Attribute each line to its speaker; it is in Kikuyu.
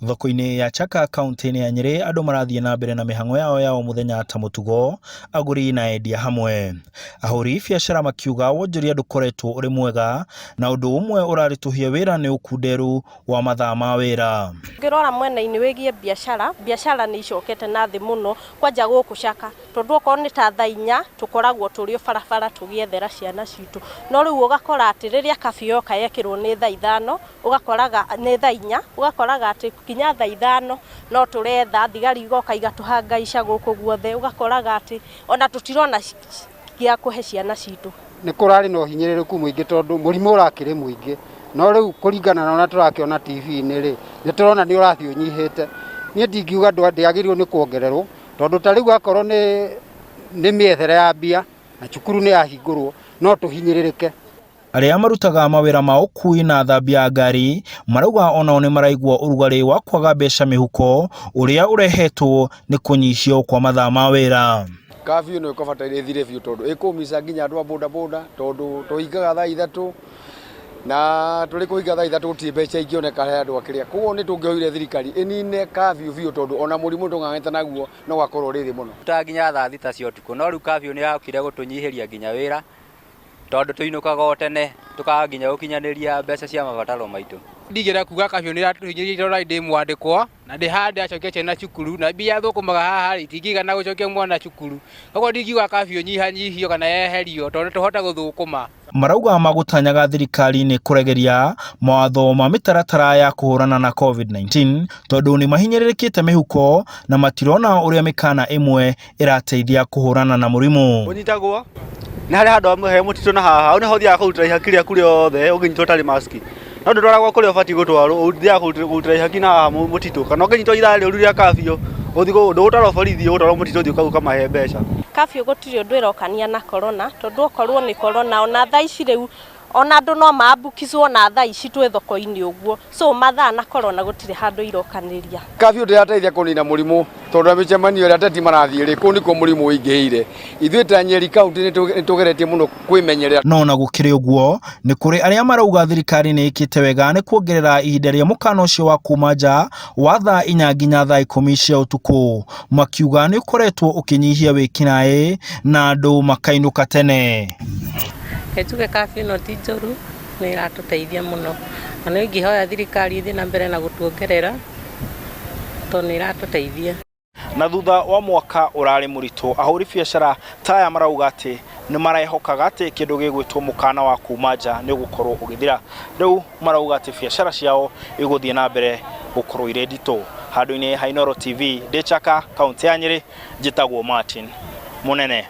Speaker 1: Thoko-inĩ ya Chaka kaunti-inĩ ya Nyĩrĩ andũ marathiĩ na mbere na mĩhang'o yao ya o mũthenya ta mũtugo, agũri na endia hamwe. Ahũri biacara makiuga wonjoria ndũkoretwo ũrĩ mwega na ũndũ ũmwe ũraritũhia wĩra nĩ ũkunderu wa mathaa ma wĩra.
Speaker 2: Ũngĩrora mwena-inĩ wĩgiĩ biacara, biacara nĩ icokete na thĩ mũno kwanja gũkũ Chaka, tondũ okorwo nĩ ta thaa inya tũkoragwo tũrĩ o barabara tũgĩethera ciana citũ, no rĩu ũgakora atĩ rĩrĩa curfew yoka yekĩrwo nĩ thaa ithano, ũgakoraga nĩ thaa inya, ũgakoraga atĩ nginya thaa ithano no tũretha, thigari igoka igatũhangaica gũkũ guothe, ũgakoraga atĩ ona tũtirona gĩa kũhe ciana citũ.
Speaker 3: Nĩ kũrarĩ na ũhinyĩrĩrĩku mũingĩ tondũ mũrimũ ũrakĩrĩ mũingĩ, no rĩu kũringana na ũrĩa tũrakĩona TV-inĩ rĩ, nĩ tũrona nĩ ũrathiĩ ũnyihĩte. Niĩ ndingiuga ndĩagĩrĩirwo nĩ kuongererwo, tondũ ta rĩu akorwo nĩ nĩ mĩethere ya mbia na cukuru nĩ yahingũrwo, no tũhinyĩrĩrĩke.
Speaker 1: Arĩa marutaga mawĩra ma ũkui na athambia a ngari marauga onao nĩ maraigua ũrugarĩ wa kwaga mbeca mĩhuko ũrĩa ũrehetwo nĩ kũnyihio kwa mathaa ma wĩra.
Speaker 4: Curfew ĩno ĩkũbataire ĩthire biũ tondũ ĩkũmisa nginya andũ a bodaboda tondũ tũhingaga thaa ithatũ na tũrĩ kũhinga thaa ithatũ gũtirĩ mbeca ingĩoneka he andũ akĩrĩa. Koguo nĩ tũngĩhoire thirikari ĩnine curfew biũ tondũ ona mũrimũ tũng'ang'anĩte naguo no ũgakorwo ũrĩ thĩ mũno.
Speaker 5: Tũrutaga nginya thaa thita cia ũtukũ no rĩu curfew nĩ yokire gũtũnyihĩria nginya wĩra tondũ tũinũkaga o tene tũkaga nginya gũkinyanĩria mbeca cia mabataro maitũ.
Speaker 6: Ndingĩenda kuga curfew nĩ ĩratũhinyĩrĩria tondũ ndĩ mwandĩkwo na ndĩ haha ndĩracokia ciana cukuru na mbia thũkũmaga haha rĩ itingĩigana gũcokia mwana cukuru. Koguo ndingiuga curfew ĩnyihanyihio kana yeherio tondũ nĩ tũhote gũthũkũma.
Speaker 1: Marauga magũtanyaga thirikari nĩ kũregeria mawatho ma mĩtaratara ya kũhũrana na COVID-19 tondũ nĩ mahinyĩrĩrĩkĩte mĩhuko na matirona ũrĩa mĩkana ĩmwe ĩrateithia kũhũrana na mũrimũ.
Speaker 7: Ũnyitagwo nĩ harĩ handũ hamwe he mũtitũ na haha hau nĩho ũthiaga kũrutĩra ihaki rĩaku rĩothe ũngĩnyitwo ũtarĩ maski no ndũtwaragwo kũrĩa ũbatiĩ gũtwarwo ũthiaga kũrutĩra ihaki na haha mũtitũ kana ũngĩnyitwo ithaa rĩũru rĩa curfew ũthiĩ ndũgũtwarwo borithi ũgũtwarwo mũtitũ ũthiĩ ũkamahe mbeca.
Speaker 2: Curfew gũtirĩ ũndũ ĩrokania na corona tondũ okorwo nĩ corona ona thaa ici rĩu ona andũ no maambukizwo ona thaa ici twĩ thoko-inĩ ũguo, so mathaa na corona gũtirĩ handũ irokanĩria.
Speaker 4: Curfew ndĩrateithia kũnina mũrimũ tondũ na mĩcemanio ĩrĩa ateti marathiĩ rĩ, kũu nĩkuo mũrimũ ũingĩhĩire. Ithuĩ ta Nyeri County nĩ tũgeretie mũno kwĩmenyerera.
Speaker 1: No ona gũkĩrĩ ũguo, nĩ kũrĩ arĩa marauga thirikari nĩ ĩkĩte wega nĩ kuongerera ihinda rĩa mũkana ũcio wa kuma nja wa thaa inya nginya thaa ikũmi cia ũtukũ, makiuga nĩ ũkoretwo ũkĩnyihia wĩkinaĩ na andũ makainũka tene.
Speaker 8: Reke njuge curfew ĩno ti njũru, nĩ ĩratũteithia mũno. Na no ingĩhoya thirikari ĩthiĩ na mbere na gũtuongerera, tondũ nĩ ĩratũteithia.
Speaker 1: Na thutha wa mwaka ũrarĩ mũritũ, ahũri biacara ta aya marauga atĩ nĩ marehokaga atĩ kĩndũ gĩgwĩtwo mũkana wa kuma nja nĩ ũgũkorwo ũgĩthira. Rĩu marauga atĩ biacara ciao igũthiĩ na mbere gũkorwo irĩ nditũ. Handũ-inĩ ha Inooro TV, ndĩ Chaka, kaũntĩ ya Nyĩrĩ, njĩtagwo Martin Mũnene.